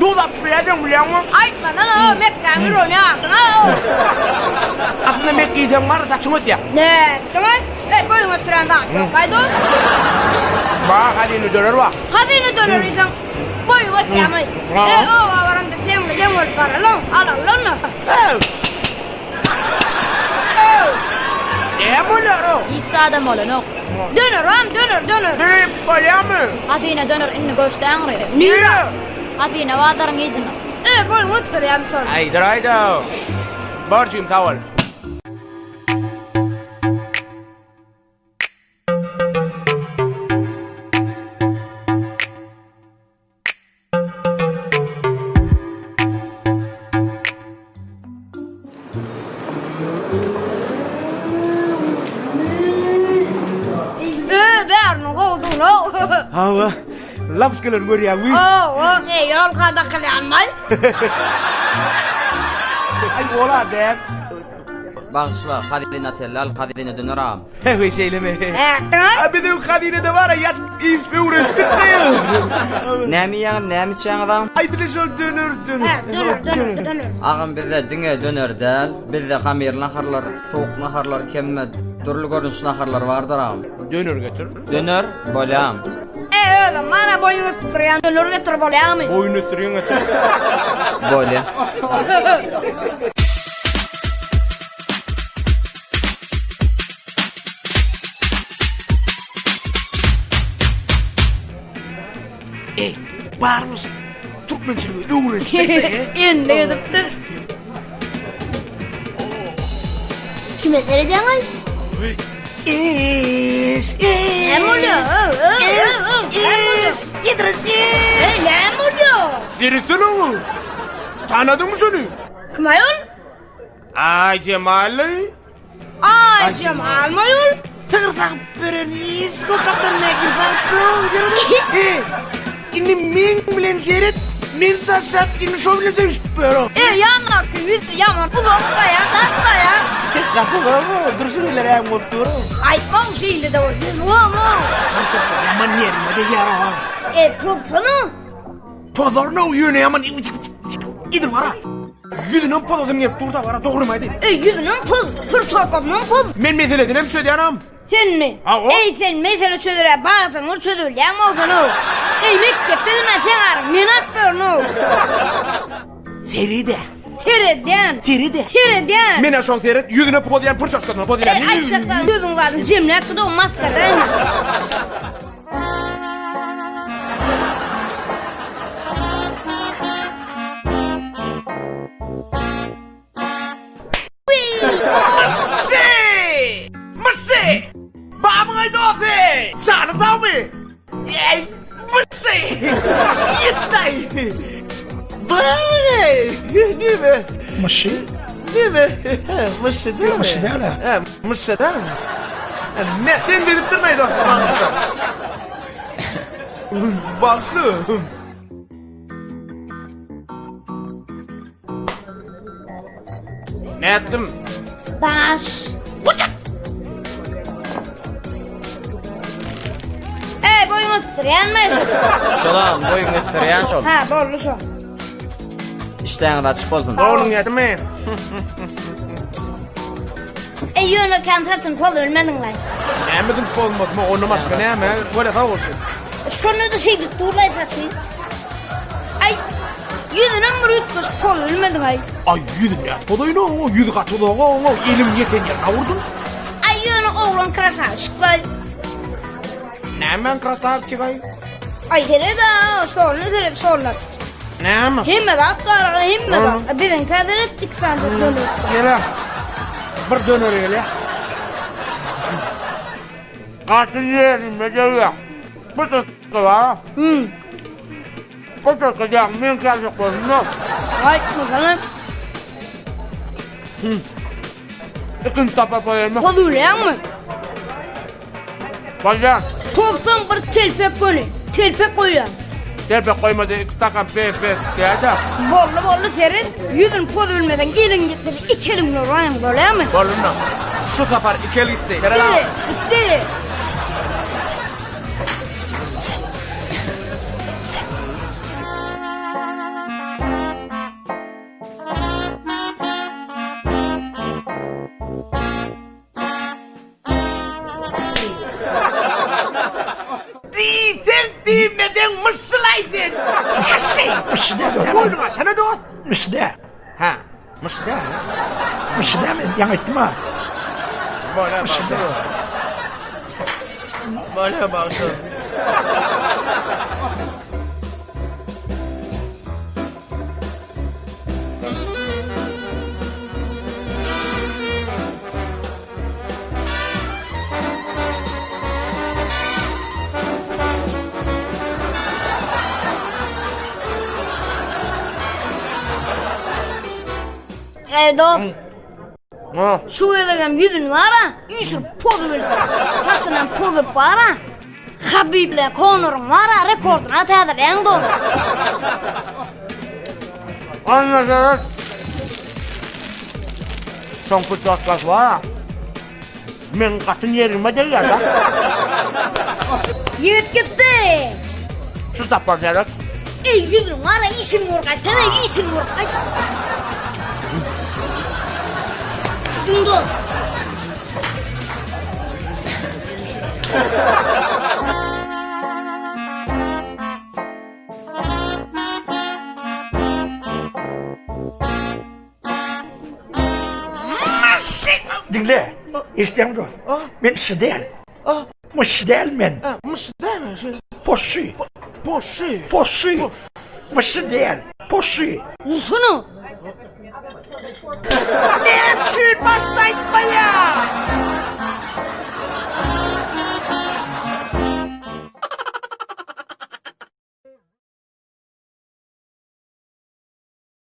Duzap çüýädiň bilýäňmi? Aýtmasana, mekgäň ýüregini ýardyň-a. Aslynda mekge iýseň bar, saçyň ösýär. Nätdiň-aý? Eý, boýuňa ösdüren zat ýok, aý dos. Bar, hazyna döner bar. Hazyna döner iýseň, boýuň ösýärmi? Eý, oba baramda seň bilen deň bolup baralyň, alaly-la. Ew! Ew! Näme bolýar-ow? Hiç zadam bolanok. Döner-am, döner, döner. Döner bolýarmy? Hazyna döner indi göçdi aňry. Nirä? Hazyna bazaryň yzyna. Eý, boýuň ösdürýärmi şol? Aýdyr-aýda. Bor jigim, sag bol. Hawa, lapskalary görýäňmi? Hawa, ýolka dakylýanmaý. Aý, ola däl. Bagyşla, hazyna tellal, hazyna döner agam. Heý, şeýlemi? Nätdiň? A biziň hazynada bar-a, ýatyp iýip öwrenipdik-de. Näme iýýäňiz, näme içýäňiz agam? Aý, bize şol döner, döner. Hä, döner, döner, döner. Agam bizde diňe döner däl, bizde hamyrly naharlar, sowuk naharlar, kemme dürli görnüşli naharlar bardyr agam. Döner getir. Döner, bolýam. E, özüm mana boýun ösdürýän, döner getir bolýamy? Boýun ösdürýän getir. Bolýa. Ey, barymyz türkmençiligi öwrenipdik-de. Endi edipdir. Kime seredýäň-aý? Iş, iş. Näme bolýar? Iş, iş. Idris, iş. Ey, näme bolýar? Seretsene oňa. Tanadyňmy şony? Kim aýol? Aý Jemaly. Aý Jemalmy ol? Sygyr sagyp beren iş kokapdan nägil sagyp beren. Indi meň bilen seret, meni taşlap indi şo bilen söýüşip ber. E ýaňraky ýüzi ýaman uzak baýa, daş baýa. Gaty zormy? Durşy bilen äň bolup dur. Aýtmaň şeýle-de bol, ýüz bolma. Burçasy ýaman ýerime degýär oňa. E pozsana. Pozarny ýöne ýaman Idir bara. Ýüzünem pozasym gelip dur da bara dogrymy aýdaýyn. Eý ýüzünem poz, pürçasynyň poz. Men meselesinem çözýänem. Senmi? Hawa. Eý sen mesele çözere bagçaň bir çözülýän bolsana. Eý mekdepde men seň aryň men alyp berno. Serede. Seredýän. Serede. Seredýän. Menä şoň seret ýüzüne pozýan pürçasyna pozýan. Eý aýtjaklar ýüzüň zadyny jemläp gidiň maskada. Myşşy! Myşşy! Babamyň dosty! Janyň sagmy? Eý, myşşy! Ýetdaý! Babamyň! Nime? Myşşy? Nime? Myşşy dälmi? Myşşy däl-ä. Myşşy dälmi? Men men dedipdirmeý dostum, bagyşla. Bagyşla. Nätdim? Daş. Ey boýuň ösdürýänmi şu? Şolam boýuň ösdürýän şol. Ha, boldy şo. Işdäňiz açyk bolsun. Dogryň ýetimi? Ey ýöne kän saçyny poz bilmediň-laý. Nämesini pozmadym, ondan başga näme? Bolýa sag bolsun. Şonda-da şeýdip dur-laý saçy. Aý, ýüzünem bir üýtgeşik poz bilmediň-aý. Aý, ýüzüm nädip pozaýyn oňa? Ýüzi gaty uzak oňa, elim ýeten ýerine urdum. Aý, ýöne oglan krasawçik-laý. Nämäň krasawçigaý? Aý, seret-ä, şonda seret, şonda. Näme? Hemme zat bar, hemme zat. Biziňkä seret, iki sany döner. Gel-ä. Bir döner gel-ä. Gaty ýerinde degýär. Bu tutdy bar. Hmm. Bu tutdy diýen men käjek bolsun. Aýtmasana. Hmm. Ikinji sapar goýaýma. Pozulýaňmy? Bolýar. Pozsaň bir telpek göni. Telpek goýýan. Telpek goýmasa iki stakan PF diýä-de. Boldy boldy seret. Ýüzüni poz bilmeseň eliň gitdi. Iki eliň bilen uraýyň bolýamy? Boldy. Şu sapar iki el gitdi. Gitdi. Gitdi. Diýseň diýmeseň myşşylaý sen. Myşşy, myşşy däl dost. Boýnuňa alsana dost. Myşşy däl. Hä, myşşy däl. Myşşy däl men ýaňy aýtdym-a. Bolýa bagşy. Bolýa bagşy. Eý dost. Ha. Şu gezegem ýüzüni bar-a, üýşürip pozubilsin. Saçynam pozup bar-a. Habib bilen Konoryň bar-a rekordyna täzeleýäň dost. Anlaşılır. Soňky podcast bar-a. Meň gatyn ýerime degýär da. Ýigit gitdi. Şu sapar seret. Eý ýüzüň gara işiň bor gaýtsana işiň bor gaýt. Gitdiň dost. Diňle. Eşidýäňmi dost? Men şy däl. Myş däl men. Myş däl şy. Poşşy. Poşşy. Poşşy. Myşy däl. Poşşy. Usuny. Näme üçin başda aýtmaýaň?